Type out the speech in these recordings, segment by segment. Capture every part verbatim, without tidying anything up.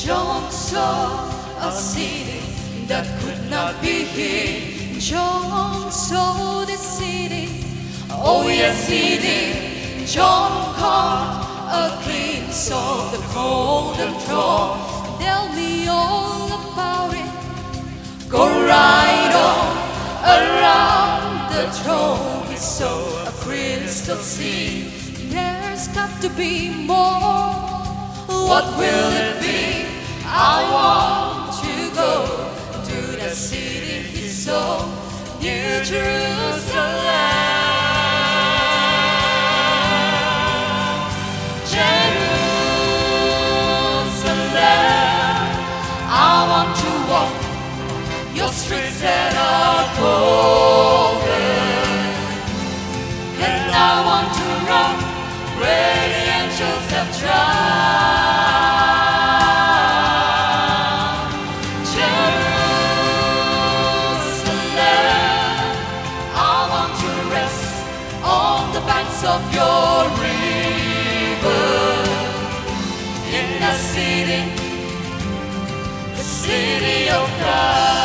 John saw a city that could not be hid. John saw the city, oh yes, city. John caught a glimpse of the golden throne. Tell me all about it. Go right on around the throne. He saw a crystal sea. There's got to be more. What will it be? I want to go to the city he saw, New Jerusalem. Jerusalem, I want to walk your streets that are golden. And I want to run where the angels have trod. Jerusalem, I want to rest on the banks of your river, in the city, the city of God.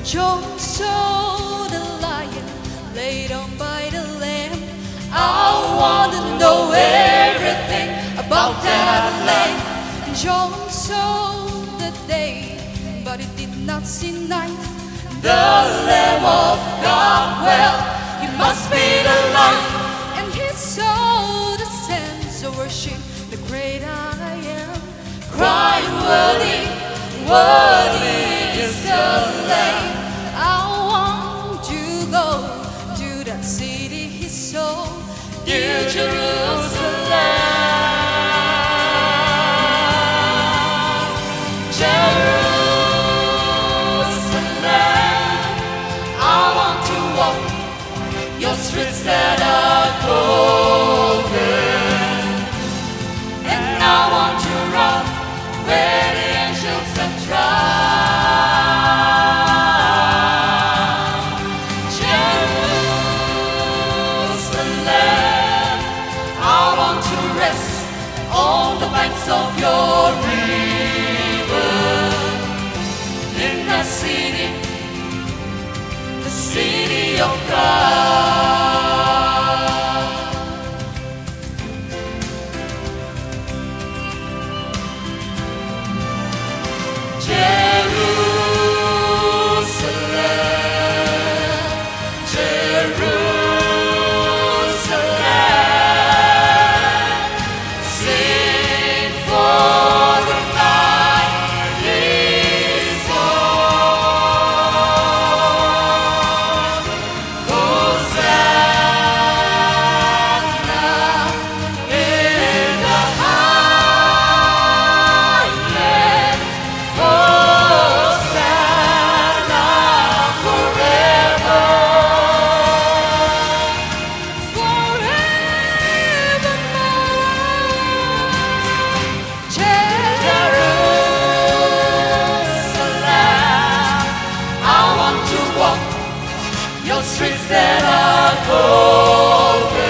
John saw the lion laid down by the lamb. I want to know everything about that lamb. John saw the day, but he did not see night. The Lamb of God, well, he must be the light. And he saw the saints worship the great I am, crying, "Worthy, worthy is the Lamb." I want to go to that city he saw, New Jerusalem. Jerusalem, I want to walk your streets that are golden. And I want to run where the angels have trod. Jerusalem, I want to rest on the banks of your river, in the city, the city of God. Jerusalem, Jerusalem, sing, for the night is come. Hosanna in the highest. Hosanna forever, forevermore. Jerusalem, I want to walk your streets that are golden.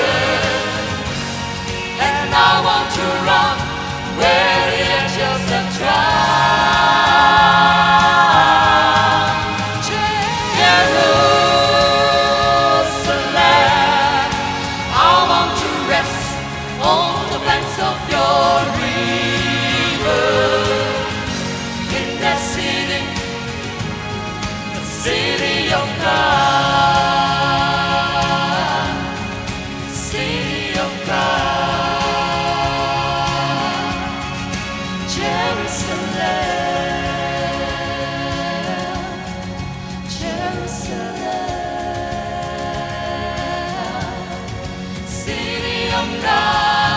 And I want to run where the angels have trod. Jerusalem, I want to rest on the banks of your river, in that city, the city of God, city of God, Jerusalem. Jerusalem, city of God,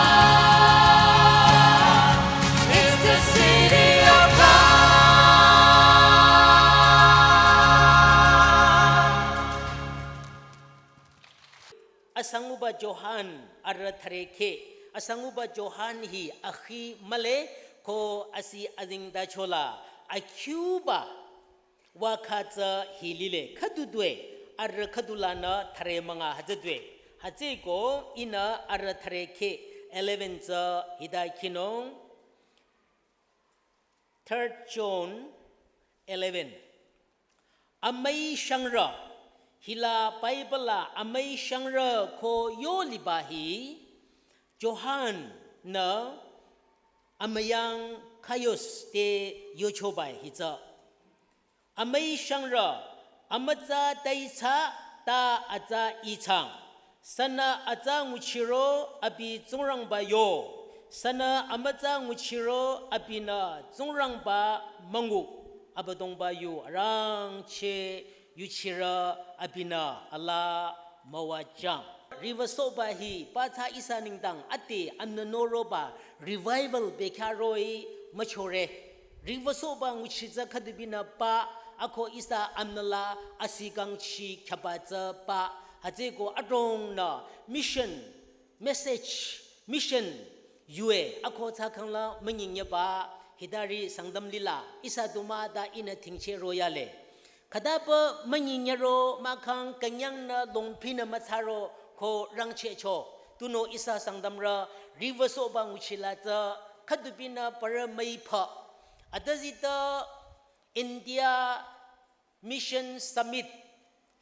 it's the city of God. Asanguba Johan arüh thürekhe, asanguba Johan hi akhi mühle ko asi azengtachola akhuba wa khütsü hi lile khüdu due, arüh khüdulanü thüre münga hütsütoi. Hütsüeko ihnü arüh thüre kheh eleven tsü hita khinung. Third John eleven. Amüi shangrü. Hila Bible la amüi shangrü ko yo liba hi Johan-nü amüyang Gaius te yochoba hi tsü. Amüi shangrü, amütsa taitsa ta atsa itsang. Sünü atsa nguchiro abi Tsingrangba yo. Sünü amütsa nguchiro abinü Tsingrangba müngu. Abüdongba yu arangcheh yuchirü abinü alaa müwajüng. Riwüsohba hi pathsa ihsa nengdang ade amnü noroba revival bekhyah roh-i müchore. Riwüsohba nguchi tsü khüdubinü pa ako ihsa amnüla asikangchi khyaba tsü pa. Hütsüeko adrongnü mission, message, mission yue ako thsakhangla münyinyeba hitari Sangtam lila ihsa du mah ta ihnü thingcheh royale. Khütapü münyinyero mahkhang künyangnü longphinü müthsaro ko rangchehcho. Tunüo ihsa Sangtamrü riwüsohba nguchila tsü khüdubinü parü müipha. Adüzitü India Mission Summit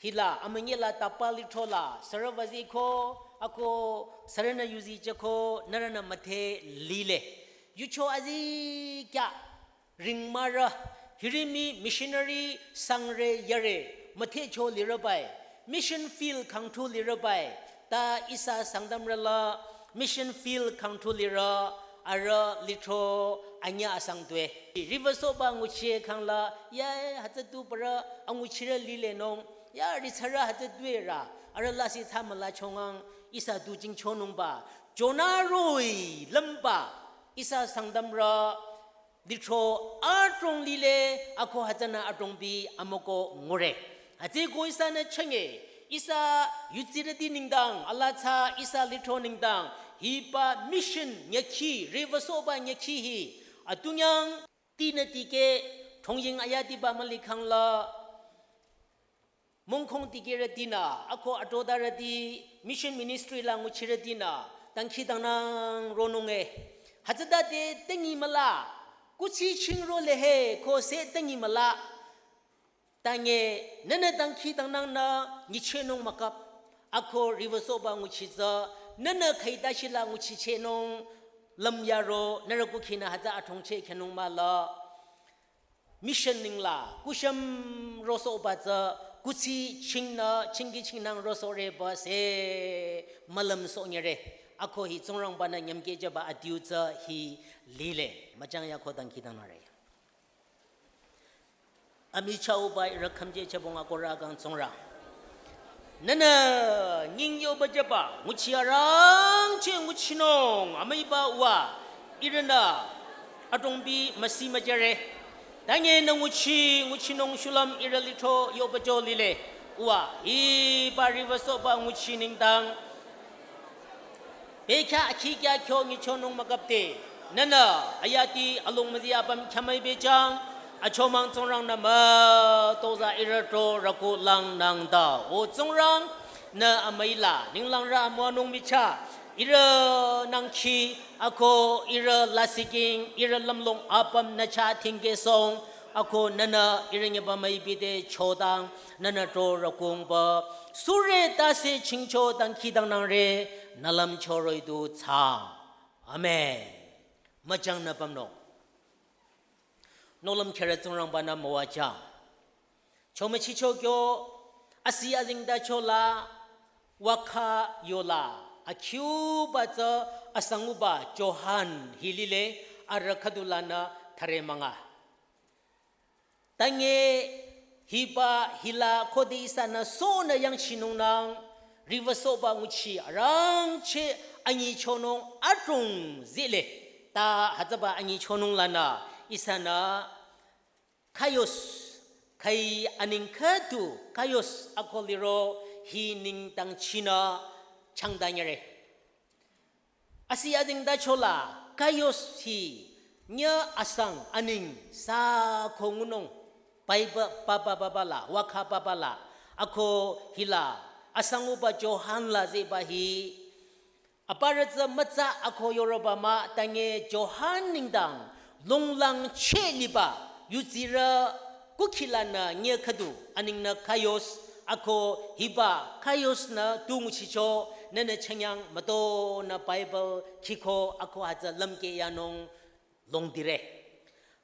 hila amünyela tapa lithrola sürüwüzi ko ako sürünü yuzi jüko nührünü müdhe lile. Yucho azikyah ringmarü, hirimi missionary sangre yare, müdhecho lirübai, mission field khangthu lirübai, ta ihsa Sangtamrüla mission field khangthu lirü, arüh lithro anyüh asang tue. Riwüsohba nguchi khangla, ya hütsütu parü anguchirü lilenung, ya ritsarü hütsütuerü, arüh lasih thsamüla chongang, ihsa du jingchonungba, Jonah roh-i lümba, ihsa Sangtamrü, lithro adrong lile ako hütsünü adrong bi amoko ngure. Hütsüeko ihsanü chenge, ihsa yutsirüti nengdang, alaa tsü ihsa lithro nengdang, hiba mission nyükhi, riwüsohba nyükhi hi, atunyang tinü tikeh, thongying ayatiba mülikhangla, mongkhong tikehrütinü, ako atrotarüti, mission ministry la nguchirütinü, dangkhidangnang ronunge. Hütsütade tengi müla, kuthsi chingro lehe, ko se tengi müla. Tange, nühnü dangkhidangnangnü nyichehnung mükap, ako riwüsohba nguchi tsü, nühnü khaitashila nguchichehnung, lümyaro, nührü kukhinü hütsü athongcheh khyünung mahla. Mission nengla, kushüm rosohba tsü, kuthsi chingnü, chingki chingnang rosohreba se, mülümsohnyere. Ako hi Tsingrangbanü nyümkehjüba adiu tsü hi lile. Müchang ya ko dangkhidangnangre. Amichahba ihrü khümjechehbong akohrü kang Tsingrang. Nühnü nying yoba jüba, nguchi arangcheh nguchinung, amüiba uwa, ihrünü, adrong bi müsi müjüre. Tange nü nguchi, nguchinung shulüm ihrü lithro yoba jo lile, uwa, hiba riwüsohba nguchi nengdang, bekhyah akhi kya kyo nyichonung mükapte. Nühnü, ayati along müzi apüm khyamai bejang, achomang Tsingrangnü mütozah ihrü tro rüku langnang ta. O Tsingrang, nü amüila, ninglangrü amüwanung michah, ihrü nangkhi, ako ihrü lasihking, ihrü lümlong apüm nü chah thingkesong, ako nühnü ihrü nyeba müipi te chodang, nühnü tro rükungba, sure tase chingcho dangkhidangnangre, nü lümcho roh-i du thsaang. Amen. Müchang nü pümnung. Nohlüm khyürü Tsingrangbanü müwajüng. Chomüchicho kyo, asih azengtacho la, wakha yola, akhiuba tsü asanguba Johan hi lile, arüh khüdulanü thüre münga. Tange hiba hila khode ihsanü sonü yangchinungnang, riwüsohba nguchi arangcheh anyichonung adrong zile. Ta hütsüba anyichonung lanü ihsanü Gaius, khai aneng khüdu Gaius ako liro hi nengdang chinü changdanyüre. Asih azengtacho la Gaius hi nyüh asang aneng sa ko ngunung Bible papa papa la, wakha papa la, Ako hila, asanguba Johan la zehba hi. Aparü tsü mütsa ako yoroba mah, tange Johan nengdang longlangcheh liba, yudsirü kukhilanü nye khüdu, aningnü Gaius, ako hiba Gaius-nü tu nguchicho, nünü chünyang mütonü Bible khiko ako hütsü lümkeh yanung longdire.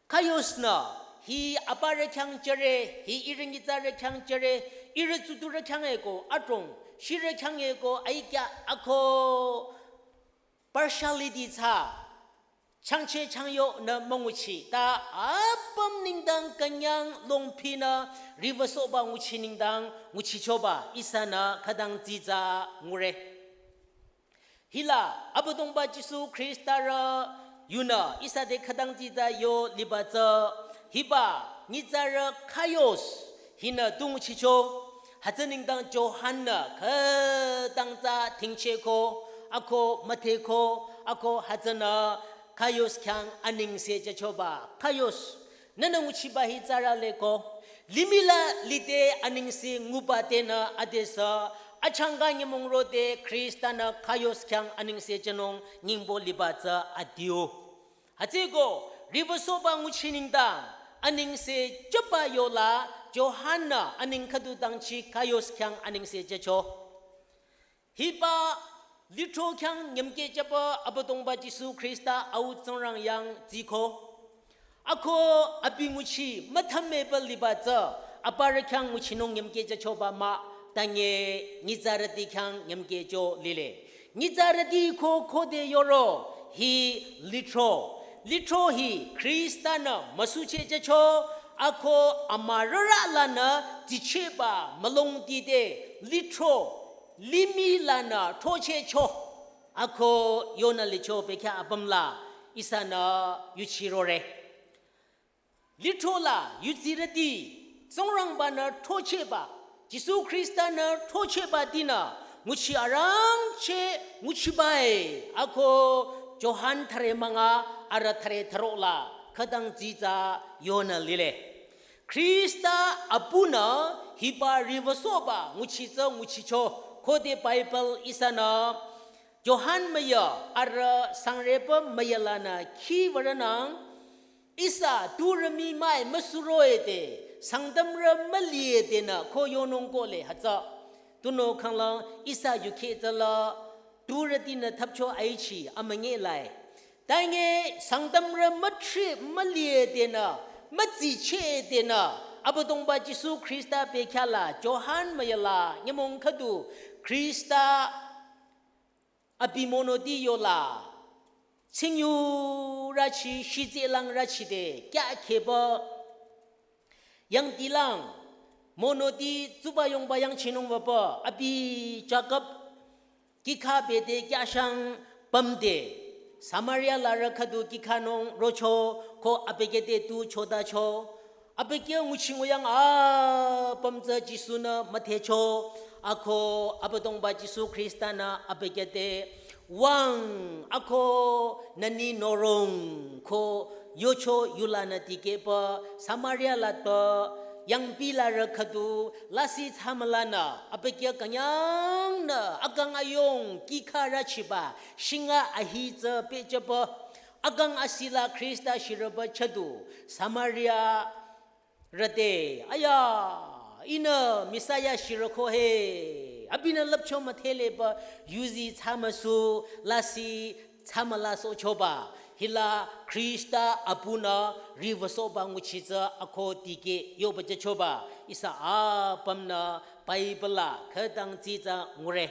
Gaius-nü hi aparü khyang jüre, hi ihrü nyitsarü khyang jüre, ihrü tsudurü khyang eko adrong, shirü khyang eko aikya ako partiality thsa, changcheh changyonü münguchi, ta apüm nengdang künyang longphinü riwüsohba nguchi nengdang nguchichoba ihsanü khütang tsitsa ngure. Hila, Abüdongba Jisu Khrista-rü yunü ihsa te khütang tsitsa yo liba tsü, hiba nyitsarü Gaius hinü tu nguchicho, hütsü nengdang Johan-nü khütang tsü thingchehko, ako müdheko, ako hütsünü Gaius khyang anengse jüchoba, Gaius, nünü nguchiba hi tsürü leko, limih la lide anengse nguba tenü adesü, achangka nyümong rode Khrista-nü Gaius khyang anengse jünung nyingbo liba tsü adiu. Hütsüeko, riwüsohba nguchi nengdang, anengse jüba yola, Johan-nü aneng khüdu dangchi Gaius khyang anengse jücho. Hiba lithro khyang nyümkeh jüba Abüdongba Jisu Khrista Au Tsingrang yang tsiko. Ako abi nguchi müthümmeba liba tsü, aparü khyang nguchinung nyümkeh jüchoba mah, tange nyitsarüti khyang nyümkehcho lile. Nyitsarüti ko khode yoro hi lithro. Lithro hi Khrista-nü müsucheh jücho, ako amürarü lanü dsichehba mülongdi te lithro limih lanü throchehcho, ako yonü licho bekhyah apüm la ihsanü yuchirore. Lithro la yudsirüti, Tsingrangba-nü throchehba, Jisu Khrista-nü throchehba tinü, nguchi arangcheh nguchibai, ako Johan thüre münga arüh thüre thüro la, khütang tsitsa yonü lile. Khrista apunü hiba riwüsohba nguchi tsü nguchicho, khode Bible ihsanü, Johan müyü, arüh sangreba müyü lanü khi würonang, ihsa turü mii mai müsuroe te, Sangtamrü mülie tenü ko yonung kohle hütsü. Tunüo khanglang ihsa yukheh tsüla, turütinü thapcho aichi amünge lai. Tange Sangtamrü müthri mülie tenü, müdsicheh tenü, Abüdongba Jisu Khrista bekhyah la, Johan müyü la, nyümong khüdu, Khrista abi monoti yola, tsingyu rüchi, shitselang rüchi te, kyakheba, yangdilang, monoti tsuba yongba yangchinung wüba, abi Jakob, kikha bete kyashang pümde, Samaria larü khüdu kikhanung rocho, ko abükyü te tu chodacho, abükyü nguchi nguyang apüm tsü Jisu-nü müdhecho, ako Abüdongba Jisu Khrista-nü abükyü te wüng, ako nü ni norung ko yocho yulanü dikehba Samaria la to yangpi larü khüdu lasih thsamülanü abükyü künyangnü akang ayong kikha rüchiba shinga ahi tsü pehjüba akang asila Khrista shirüba chüdu Samaria rü te, aya, ihnü Messiah shirüko he, abinü lüpcho müdheleba yuzi thsamüsu lasih thsamülasohchoba, hila Khrista apunü riwüsohba nguchi tsü ako dikeh yoba jüchoba, ihsa apümnü Bible la khütang tsitsa ngure.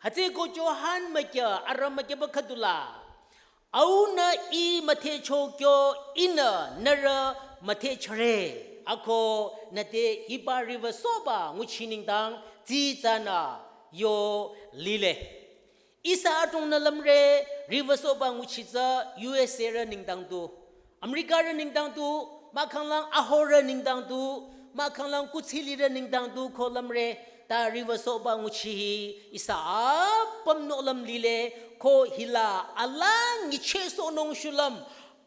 Hütsüeko Johan mükyü, arüh mükyüba khüdula, Aunü ih müdhecho kyo ihnü nührü müdhechore. Ako nü te hiba riwüsohba nguchi nengdang tsitsanü yo lile. Ihsa adrongnü lümre riwüsohba nguchi tsü U S A rü nengdang du, America rü nengdang du, mahkhanglang ahorü nengdang du, mahkhanglang kuthsilirü nengdang du ko lümre, ta riwüsohba nguchi hi ihsa apümnü lüm lile, ko hila ala nyichehsohnung shulüm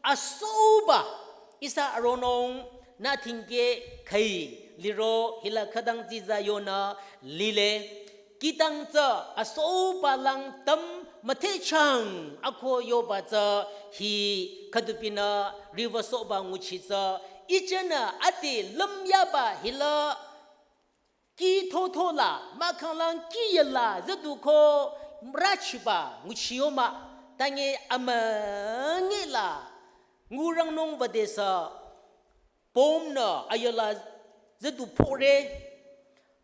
asoba ihsa aronung nü thingkeh khüi liro hila khütang tsiza yonü lile. Kihtang tsü asoba lang tam müthehchang ako yoba tsü hi khüdupinü riwüsohba nguchi tsü ijenü ade lümyaba hila kih thotho la mahkhang lang kih yala züdu ko rachiba nguchi yo mah. Tange amünge la ngurangnung wadesü pom nü ayala züdu phore.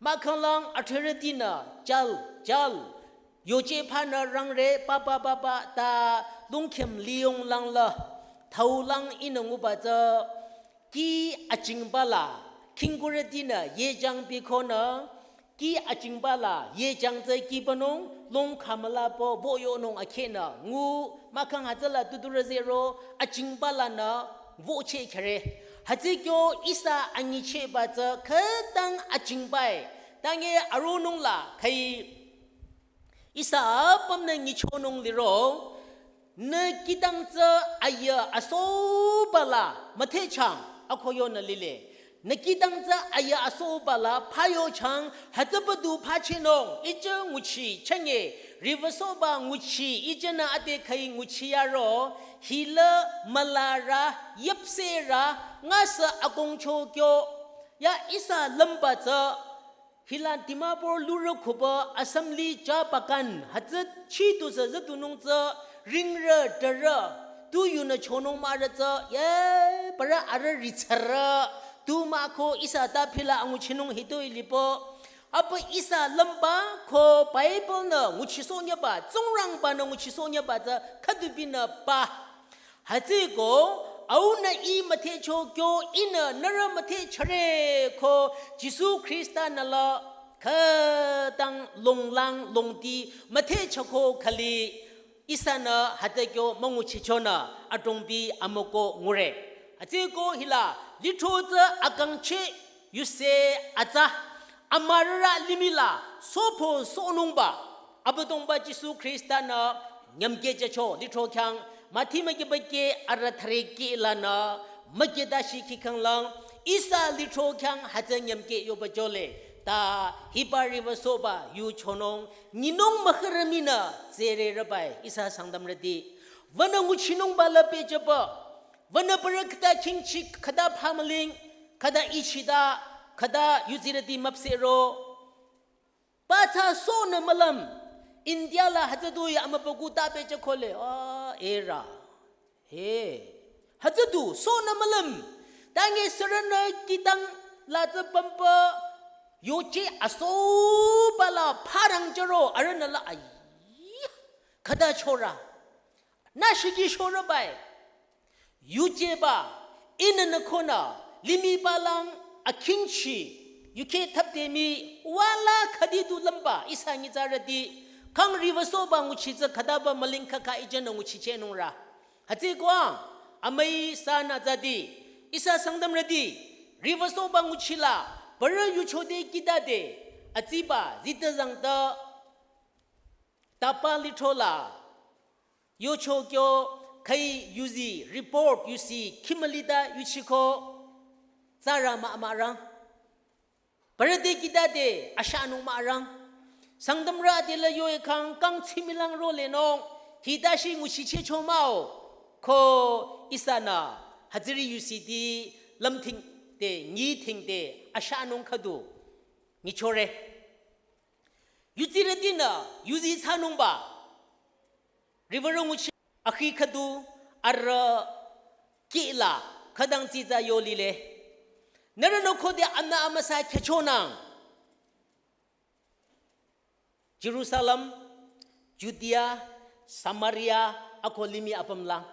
Mahkhang lang athrerütinü chal chal yoche phanü rangre papa papa ta lungkhem liyong lang la thau lang ihnü nguba tsü kih achingba la khingkurütinü yejang bikonü kih achingba la yejang tsü kihbanung lung khamüla po woyonung akhehnü ngu mahkhang hütsüla tuturü zero achingba lanü wocheh khere. Hütsü kyo ihsa anyichehba tsü khütang achingbae. Tange aronung la khai ihsa apümnü nyichonung liro nü kihtang tsü aya asoba la müthehchang ako yonü lile. Nü kihtang tsü aya asoba la phayochang hütsübadu phachehnung ije nguchi chanye riwüsohba nguchi ijenü ade khai nguchi yaro hila mülarü yüpserü ngasü akongcho kyo ya ihsa lümba tsü hila Dimapur lurü khuba Assembly cha bakan hütsü chitu sü zütunung tsü ringrü türü tu yunü chonung mahrü tsü ye parü arüh ritsarü tu mah ko ihsa ta phila anguchinung hitoi lipo. Apa ihsa lümba ko Bible nü nguchisohnyaba Tsingrangba nü nguchisohnyaba tsü khüdupinü pa. Hütsüko aunü ih müthehcho kyo ihnü nührü müthehchare ko Jisu Khrista nü la khütang longlang longti müthehchoko khali ihsanü hütsü kyo münguchichonü adrongbi amüko ngure. Hütsüko hila lithro tsü akangcheh yuse atsa amürarü limih la sopo sohnungba Abüdongba Jisu Khrista nü nyümkehjücho lithro khyang Mathi mükiba ke arüh thüre ke lanü mükidashi kihkhang lang ihsa lithro khyang hütsü nyümkeh yoba jole ta hiba riwüsohba yuchonung nyinung mükhürüminü tsere rübai ihsa Sangtamrüti. Wünü nguchinungba la pehjüba wünü parü khüta khingchi khüta phamüling khüta ichita khüta yuzirüti müpsehro. Patsa sohnü mülüm. India la hütsüdu ya amübükuh ta pehjükhole. Ah, era. He. Hütsüdu sohnü mülüm. Tange sürünü kihtang la tsü pümba yoche asoba la pharang jüro arühnü la ai. Khüta chora. Nü shiki shorübai. Yujeba, ihnü nü khonü, limih palang, akhingchi, yukheh thapdemi, wala khüdi du lümba, ihsa nyitsarüti, khang riwüsohba nguchi tsü khütaba müling khakha ijenü nguchichehnungrü. Hütsüko, amüi sanü zati, ihsa Sangtamrüti, riwüsohba nguchi la, parü yuchode kihtade, atsiba, zitazangta, tapa lithro la, yocho kyo khai yuzi report yusi khimülita yuchiko tsara mah mahrang. Parüte kihtade ashanung mahrang. Sangtamrü ade la yoe khang kang tsimilang rolenung hitashi nguchichehcho mah-o ko ihsanü hütsüri yusiti lümthingde nyithingde ashanung khüdu nyichore. Yuzirütinü yuzi thsanungba riwürü nguchi akhi khüdu arüh kihla khütang tsitsa yolile. Nührünü khode amünü amüsa khyüchonang. Jerusalem, Judea, Samaria, ako limih apümlang.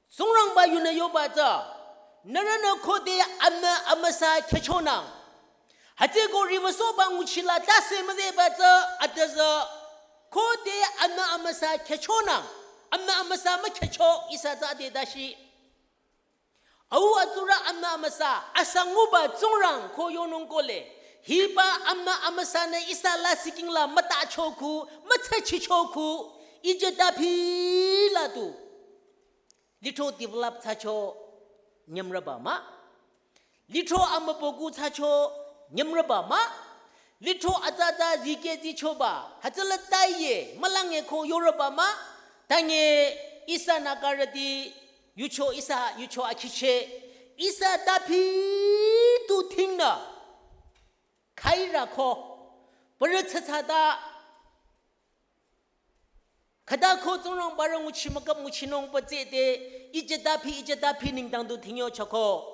Tsingrangba yunü yoba tsü, nührünü khode amünü amüsa khyüchonang. Hütsüko riwüsohba nguchi la tase müzeba tsü atüzü, khode amünü amüsa khyüchonang, amünü amüsa mükhyücho ihsa tsü ade dashi. Au atsurü amünü amüsa, asa nguba Tsingrang ko yonung kole. Hiba amünü amüsanü ihsa lasih king la mütacho khu, mütsachicho khu, ije ta phi la tu. Lithro develop thsacho nyümrüba mah. Lithro amübükuh thsacho nyümrüba mah. Lithro atsatsa zikeh zichoba hütsüla taiye mülange ko yorüba mah. Tange ihsa Nagarüti yucho, ihsa yucho akhiche, ihsa taphi tu thingnü khairü ko parü tsütsata khüta ko Tsingrangbarü nguchi mükap nguchinung pütsede, ije taphi, ije taphi nengdang du thingyo choko.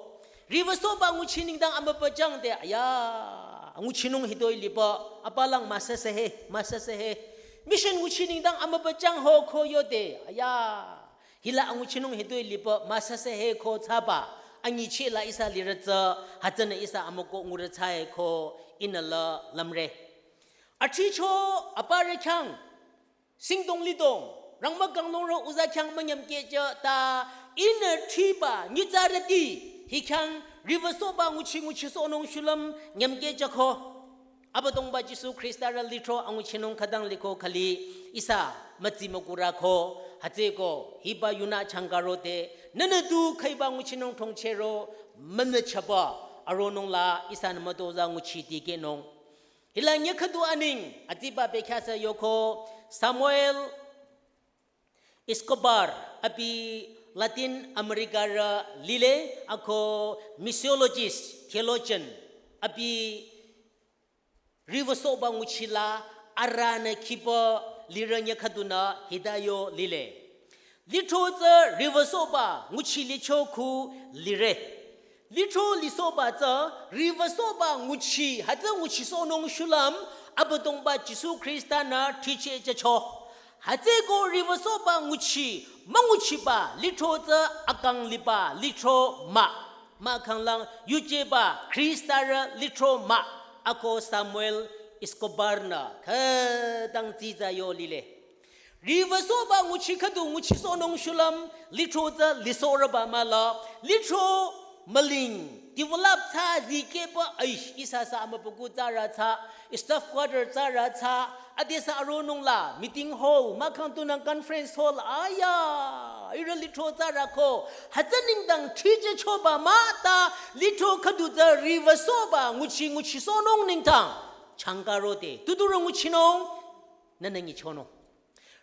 Riwüsohba nguchi nengdang amübüjang de, aya, nguchinung hitoi lipü, apalang müsüsühe, müsüsühe. Mission nguchi nengdang amübüjang ho ko yode, aya, hila anguchinung hitoi lipü, müsüsühe ko thsaba, anyichehla ihsa lirü tsü, hütsünü ihsa amüko ngurü thsae ko ihnü la lümre. Athricho aparü khyang, singdong lidong, rangmükang longrü uza khyang münyümkehjüta, ihnü thriba nyitsarüti, hi khyang riwüsohba nguchi nguchisohnung shulüm nyümkehjüko. Abüdongba Jisu Khrista rü lithro anguchinung khütang liko khali ihsa mütsi mükurü ko, hütsüeko hiba yunü changkarote, nünü du khaiba nguchinung thongchehro, münü chaba, aronung la ihsanü mütozah nguchi tikehnung. Hila nyi khüdu aneng, atsiba bekhyah sü yoko, Samuel Escobar, abi Latin America rü lile, ako missiologist, theologian, abi riwüsohba nguchila arühnü khipü lirü nyi khüdunü hita yo lile. Lithro tsü riwüsohba nguchi licho khu lire. Lithro lisohba tsü riwüsohba nguchi, hütsü nguchisohnung shulüm, Abüdongba Jisu Khrista-nü thrichehjücho. Hütsüeko riwüsohba nguchi, münguchiba lithro tsü akang liba lithro mah. Mahkhang lang yujeba Khrista rü lithro mah. Ako Samuel Escobar-nü khütang tsitsa yo lile. Riwüsohba nguchi khüdu nguchisohnung shulüm, lithro tsü lisohrüba mahla, lithro müling, develop thsa zikehba, aish, ihsa sü amübükuh tsürü thsa, staff quarter tsürü thsa, adesü aronung la, meeting hall, mahkhang tunang conference hall, aya, ihrü lithro tsürü ko, hütsü nengdang thrichehchoba mah ta, lithro khüdu tsü riwüsohba nguchi nguchisohnung nengdang, changkarote, tuturü nguchinung, nünü nyichonung.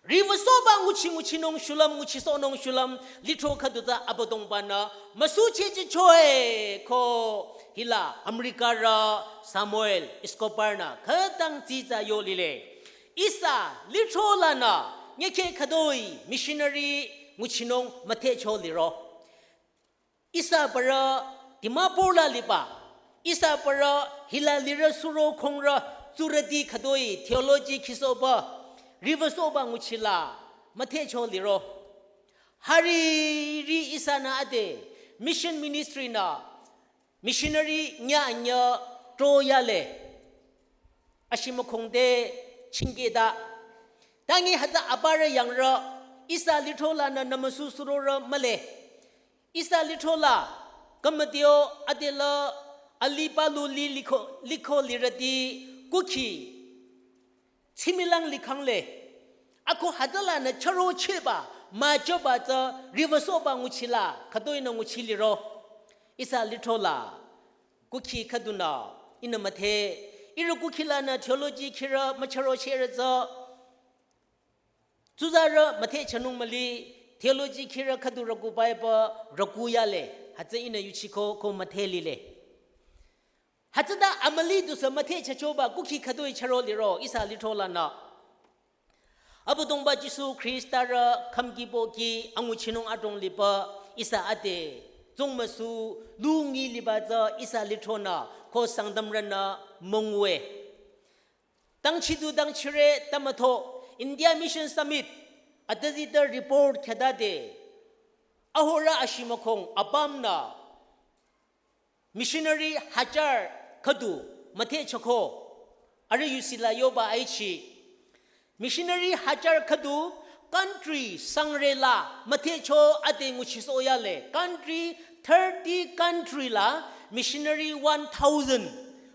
Riwüsohba nguchi nguchinung shulüm nguchisohnung shulüm lithro khüdu tsü Abüdongba-nü müsuchehjüchoe ko hila America rü Samuel Escobar-nü khütang tsitsa yo lile. Ihsa lithro lanü nyükeh khütoi missionary nguchinung müthehcho liro. Ihsa parü Dimapur la liba, ihsa parü hila lirü suro khongrü tsurüti khütoi theology khisohba, riwüsohba nguchila müthehcho liro. Hariri ihsanü ade mission ministry-nü missionary nyü anyü tro yale. Ashimakhongde chingkehta. Tangi hütsü aparü yangrü, ihsa lithro lanü nümüsu surorü mühle. Ihsa lithro la, kamatio adela aliba lu li liko, liko lirüti kukhi. Tsimilang likhangle. Ako hütsülanü chürochehba, müchehba tsü riwüsohba nguchila, khütoinü nguchi liro. Ihsa lithro la, kukhi khüdunü, ihnü müdhe, ihrü kukhi lanü theology khirü müchürochehrü tsü, tsuzarü müthehchanung müli, theology khirü khüdu rüku Bible rüku yale, hütsü ihnü yuchiko ko müdhe lile. Hütsüta amüli dusü müthehchachoba kukhi khütoi chüro liro, ihsa lithro lanü. Abüdongba Jisu Khrista rü khümki pohki anguchinung adrong liba ihsa ade, tsungmüsu lungi liba tsü ihsa lithronü ko Sangtamrünü müngue. Tangchidu tangchire tamütho India Mission Summit, atazita report khütade, ahorü ashimakhong apümnü, missionary hajar khüdu müthehchoko, arüh yusila yoba aichi. Missionary hajar khüdu country sangre la müthehcho ade nguchisoh yale. Country, thirty country la missionary one thousand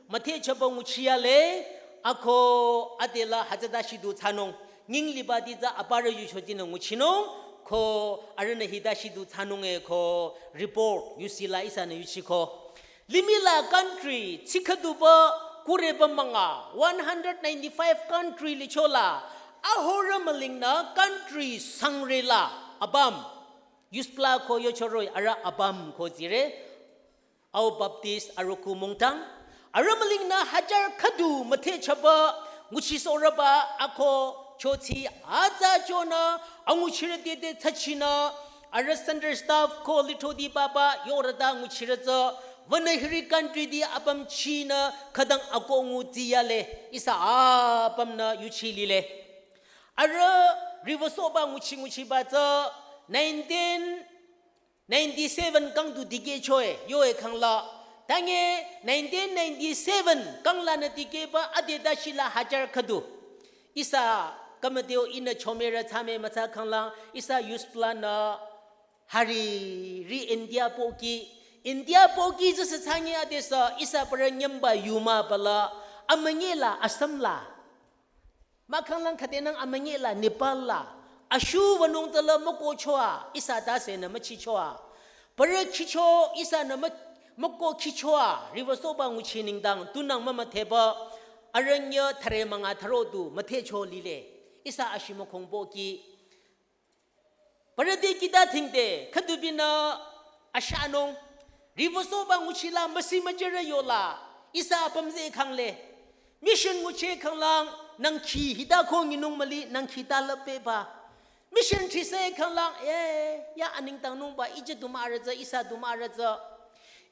müthehchoba nguchi yale. Ako adela hütsüta shidu thsanung. Nying libati tsü aparü yuchotinü nguchinung, ko arühnü hita shidu thsanung e ko report yusila ihsanü yuchiko. Limih la country tsi khüduba kureba münga, one hundred ninety-five country lichola, ahorü mülingnü country sangrela apüm. Yuspla ko yochoroh-i arüh apüm ko zire, Ao Baptist arüku mungtang. Arüh mülingnü hajar khüdu müthehchaba nguchisohrüba ako chothi atsa chonü anguchirü tete thsachinü arüh center staff ko lithroti papa yorüta nguchirü tsü wünü hiri country ti apüm chinü khütang ako nguti yale ihsa apümnü yuchi lile. Arüh riwüsohba nguchi nguchiba tsü nineteen ninety-seven kang du dikehchoe, yoe khangla. Tange nineteen ninety-seven kang lanü dikehba ade tashila hajar khüdu. Ihsa kamateo ihnü chomerü thsame mütsa khangla, ihsa Yuspla nü hari ri India pohki. India pohki züsü thsangi adesü ihsa parü nyümba yuma pala, amünyela Assam la. Mahkhanglang khüdenang amünyela Nepal la, ashuwünung tsüla mükohchoa, ihsa tasenü müchichoa. Parü khicho, ihsanü mü-, mükoh khichoa, riwüsohba nguchi nengdang, tunang mümüdheba, arüh nyü thüre münga thüro du müthehcho lile. Ihsa ashimükhong pohki. Parü te kita thingte, khüdubinü ashanung, riwüsohba nguchila müsi müjere yola, ihsa apüm ze khangle. Mission nguchi khanglang, nangkhi hita ko nyinung müli, nangkhi ta lapeba. Mission thrise khanglang, eh, ya anengtangnungba, ije du mürü tsü, ihsa du mürü tsü.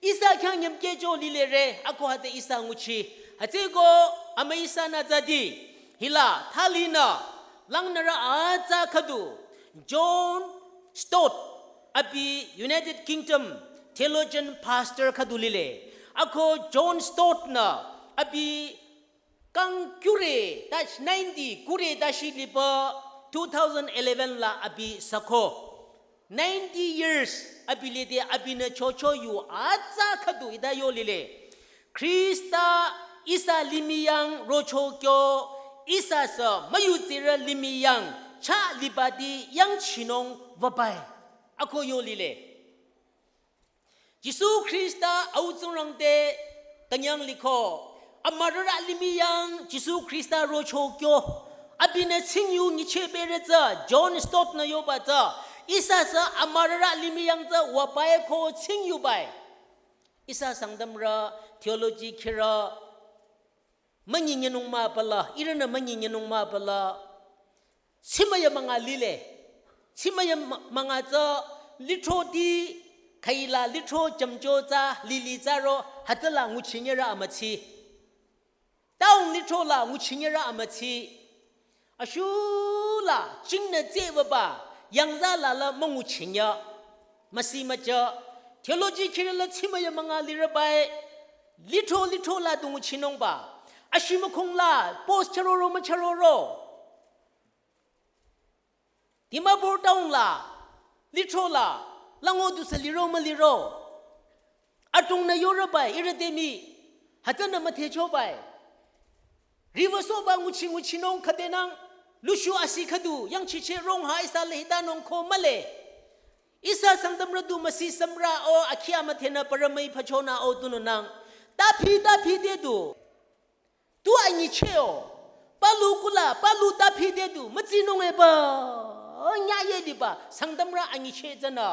Ihsa khyang nyümkehcho lilere, ako hütsü ihsa nguchi. Hütsüko amü ihsanü tsüdi. Hila, thalinü, langnürü atsa khüdu. John Stott, abi United Kingdom theologian pastor khüdu lile. Ako John Stott nü, abi kang kure, dash ninety, kure dashi liba two thousand eleven la abi sako. Ninety years abi lide abinü chocho yu atsa khüdu ida yo lile. Khrista ihsa limih yang rocho kyo, ihsa sü müyutsirü limih yang cha libati yangchinung wübai. Ako yo lile. Jisu Khrista au tsingrang te künyang liko. Amürarü limih yang Jisu Khrista rocho kyo. Abinü tsingyu nyichehberü tsü John Stott nü yoba tsü. Ihsa sü amürarü limih yang tsü wübai ko tsingyubai. Ihsa Sangtamrü theology khirü münyi nyinung mah pala, ihrünü münyi nyinung mah pala. Tsimüya münga lile. Tsimüya mü-, münga tsü lithroti, khüila lithro chamcho tsü lili tsüro, hütsüla nguchinyerü amütsi. Town lithro la nguchinyerü amütsi. Ashula, chingnü tsewüba, yangza lala münguchinya. Müsi müja, theology khirü la tsimüya münga lirübai, lithro lithro la du nguchinungba. Ashimükhong la, post chüroro müchüroro. Dimapur town la, lithro la, lango du sü liro müliro. Atungnü yorübai, ihrü te mii, hütsünü müdhechobai. Riwüsohba nguchi nguchinung khüdenang, lushu asi khüdu, yangchicheh rong ha ihsa le hitanung ko mühle. Ihsa Sangtamrü du müsi sümrü o akhia müdhenü parü müi pachonü o tununang. Taphi, taphi te du. Tu anyicheh o. Palu kula, palu taphi te du, mütsinung eba. Nyaye liba, Sangtamrü anyicheh tsünü.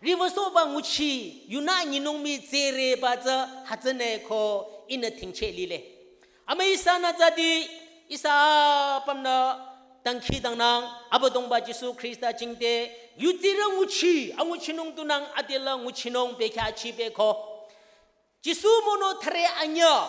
Riwüsohba nguchi, yunü nyinung mii tsüreba tsü, hütsünü ko ihnü thingcheh lile. Amü ihsanü tsüdi, ihsa apümnü dangkhidangnang, Abüdongba Jisu Khrista jingte, yutsirü nguchi, anguchinung tunang adela nguchinung bekhyah chibeko. Jisu mono thüre anyüh,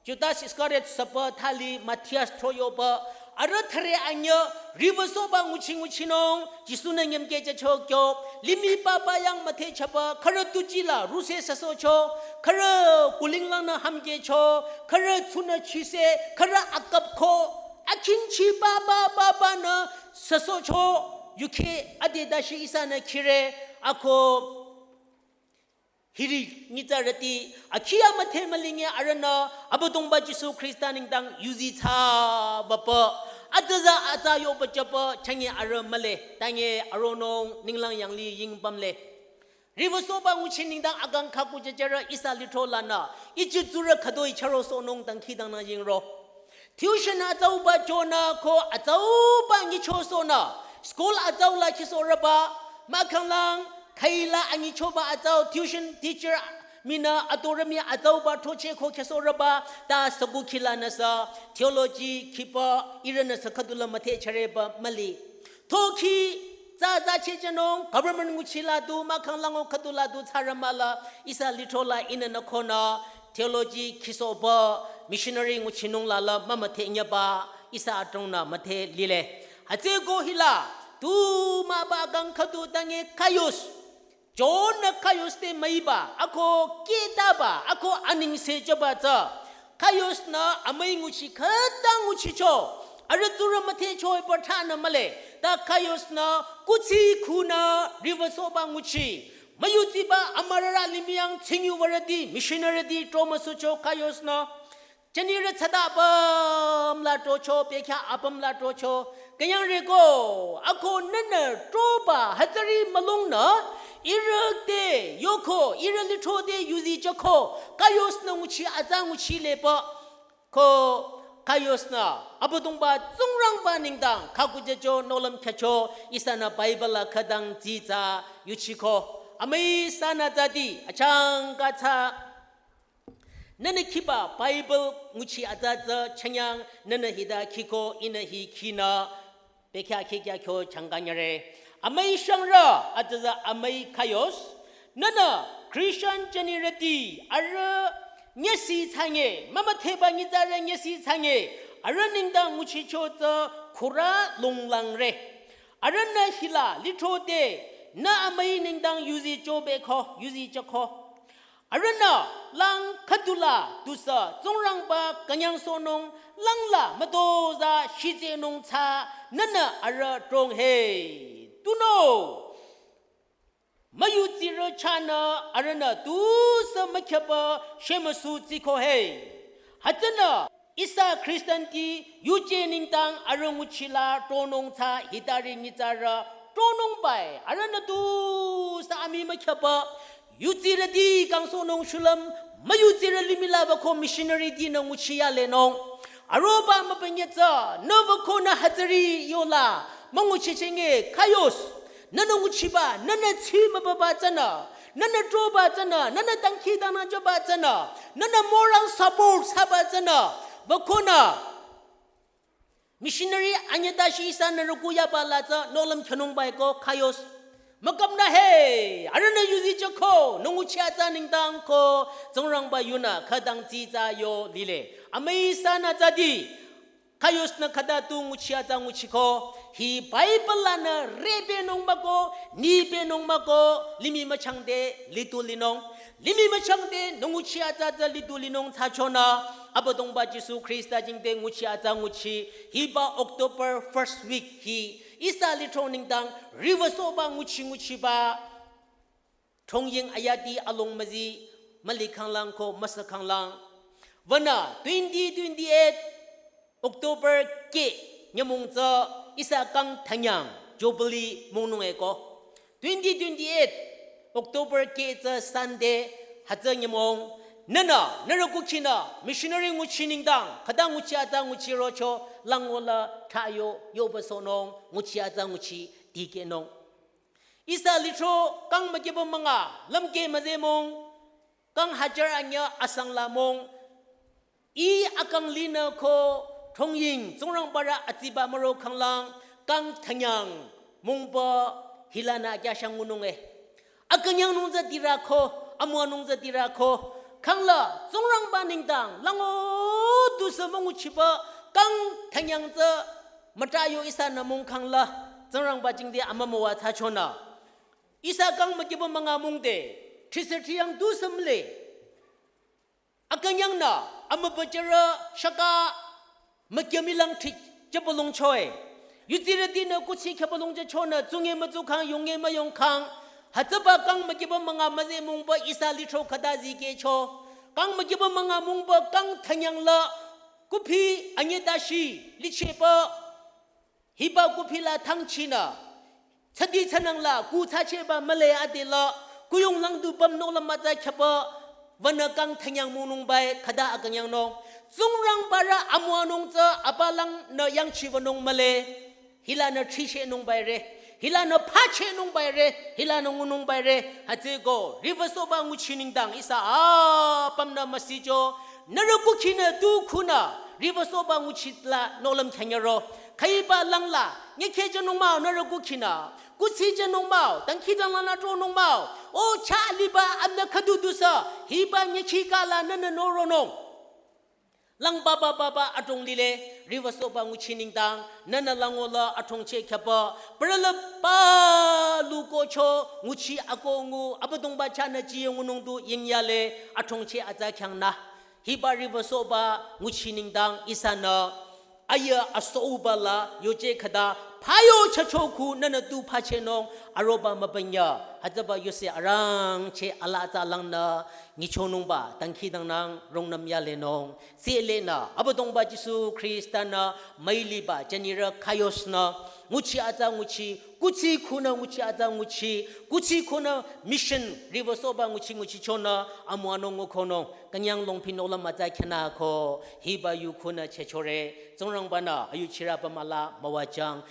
Judas Iscariot süpü thali Matthias throyohpü, arüh thüre anyüh, riwüsohba nguchi nguchinung, Jisu-nü nyümkehjücho kyo, limih papa yang müdhechaba, khürü tuji la ruse süsohcho, khürü kulinglangnü hamkehcho, khürü tsunü chise, khürü akapko, akhingchi papa papa nü süsohcho, yukheh ade dashi ihsanü khire, ako hiri nyitsarüti, akhi amüdhe mülinge arühnü, Abüdongba Jisu Khrista nengdang yuzi thsabapü, atüza atsa yohpüjüpü, chünye arüh mühle, tange aronung ninglang yanglih ying pümle. Riwüsohba nguchi nengdang akang khakujüjürü ihsa lithro lanü, ichi tsurü khütoi chürosohnung dangkhidangnang yingro. Tuition atsauba chonü ko atsauba nyichosohnü, school atsaula khisohrüba, mahkhanglang, khüila anyichoba atsau tuition teacher minü atorümi atsauba throcheh ko khisohrüba, ta sükukhi lanüsü, theology khiba, ihrünüsü khüdula müthehchüreba müli. Thokhi, tsü tsü chehchonung, government nguchi la du, mahkhanglang o khüdula du, tsarü müla, ihsa lithro la ihnü nü khonü, theology khisohba, missionary nguchinung la la, mümüthehnyüba, ihsa adrongnü mütheh lile. Hütsüko hila, tu müba kang khüdu dange kaios. John-nü kaios te müiba, ako khetaba, ako anengse jüba tsü. Kaios-nü amüi nguchi khüta nguchicho. Arüh tsurü müthehcho-i pü thsanü mühle. Ta kaios-nü kuthsi khunü riwüsohba nguchi. Müyutsiba amürarü limih yang tsingyuwürüti, missionary ti, tromüsucho kaios-nü. Jünirü tsüta apüm la throcho, bekhyah apüm la throcho, künyangre ko, ako nünü throba hütsüri mülungnü, ihrü te yoko, ihrü lithro te yuzi jüko, kaios-nü nguchi atsa nguchi lepa, ko kaios-nü, Abüdongba Tsingrangba nengdang, khakujücho, nohlüm khyücho, ihsanü Bible la khütang tsitsa yuchiko, amüi sanü tsüti, achangka tsü, nünü khiba Bible nguchi atsa tsü chünyang nünü hita khiko ihnü hi khinü bekhyah khikya kyo changkanyüre. Amüi shangrü atsa tsü amüi kaios. Nünü Christian jünirüti arüh nyesi thsange, mümüthehba nyitsarü nyesi thsange, arüh nengdang nguchicho tsü khürü lunglangre. Arühnü hila lithro te nü amüi nengdang yuzi jübeko, yuzi jüko. Arühnü lang khüdula tusü Tsingrangba künyangsohnung langla mütozah shitsehnung tsü nünü arüh trong he. Tunüo müyutsirü chahnü arühnü tusü mükhyaba shemüsu tsiko he. Hütsünü ihsa Christian ti yuje nengdang arüh nguchi la tronung tsü hitari nyitsarü tronung bai arühnü tusü amii mükhyaba yutsirüti kangsohnung shulüm müyutsirü limih la wüko missionary tinü nguchi yalenung. Aroba mübünye tsü nü wükonü hütsüri yola münguchichenge kaios. Nünü nguchiba, nünü tsi mübüba tsünü, nünü throba tsünü, nünü dangkhidangnang jüba tsünü, nünü moral support thsaba tsünü, wükonü missionary anyütashi ihsanü rüku yaba la tsü nohlüm khyünung baiko kaios. Mükapnü he, arühnü yuzi jüko, nü nguchi atsa nengdang ko, Tsingrangba yunü khütang tsitsa yo lile. Amüi sanü tsüti, kaios-nü khüta tu nguchi atsa nguchiko, hi Bible lanü repehnung mah ko, nipehnung mah ko, limih müchangde litu linung. Limih müchangde nü nguchi atsa tsü litu linung thsachonü, Abüdongba Jisu Khrista jingte nguchi atsa nguchi, hiba October first week hi, ihsa lithro nengdang, riwüsohba nguchi nguchiba, throngying ayati along müzi, mülikhanglang ko müsükhanglang. Wünü twenty twenty-eight October keh nyümong tsü ihsa kang thanyang Jubilee mongnung eko. Twenty twenty-eight October keh tsü Sunday hütsü nyümong. Nünü, nührü kukhinü, missionary nguchi nengdang, khüta nguchi atsa nguchi rocho, langola thsayo, yoba sohnung, nguchi atsa nguchi, dikehnung. Ihsa lithro kang mükiba münga, lümkeh müzemong, kang hajar anyü asanglamong, ih akang linü ko throngying, Tsingrangbarü atsiba müro khanglang, kang thanyang, mungba, hilanü akyashang ngunung e. Akünyangnung tsü tirü ko, amüwanung tsü tirü ko, khangla, Tsingrangba nengdang, lango tusü münguchiba, kang thanyang tsü, müthsayo ihsanü mung khangla, Tsingrangba jingte amümüwa thsachonü. Ihsa kang mükiba münga mungde, thrisa thriyang tusü mühle. Akünyangnü, amübüchürü shaka mükyamilang thri jüpülung choe. Yutsirütinü kuthsi khyüpülung jüchonü, tsunge mütsukhang, yonge müyongkhang. Hütsüba kang mükiba münga müzemongba ihsa lithro khüta zikehcho. Kang mükiba münga mungba kang thanyang la, kuphi anyütashi, licheba. Hiba kuphila thangchinü, tsadi tsünang la, ku thsacheba mühle adela, Kuyong lang du püm nohlüm mütsa khyapa, wünü kang thanyang münung bai, khüta akünyangnung. Tsingrangba rü amüwanung tsü apalang nü yangchiwünung mühle. Hila nü thrishenung bai re. Hila nü phachehnung bai re. Hila nü ngunung bai re. Hütsüko, riwüsohba nguchi nengdang ihsa apümnü müsicho. Nührü kukhinü tu khunü, riwüsohba nguchi la nohlüm khyanyaro. Khüiba langla, nyekheh jünung mah-o nührü kukhinü. Kuthsi jünung mah-o, dangkhidangnang nü tronung mah-o. O chah liba amna khüdu dusü, hiba nyekhi kala nünü noronung. Lang baba baba adrong lile, riwüsohba nguchi nengdang, nünü lango la adrongcheh khyapa, paralaba luko cho, nguchi ako ngu, Abüdongba chahnü ji ngunung du yingyale, adrongcheh atsa khyang nü. Hiba riwüsohba nguchi nengdang ihsanü, aya asohba la, yoje khüta, phayo chacho khu nünü tu phachehnung, aroba mübünya, hütsüba yuse arangcheh ala atsa langnü, nyichonungba, dangkhidangnang, rungnüm yalenung. Tsülenü, Abüdongba Jisu Khrista nü, müiliba, jünirü kaios nü, nguchi atsa nguchi, kuthsi khunü nguchi atsa nguchi, kuthsi khunü mission, riwüsohba nguchi nguchichonü, amüwanung ngukonung, künyang longphi nohlüm mütsa khyünü ko, hiba yu khunü chehchore, Tsingrangba nü, ayuchirü pümala, müwajüng,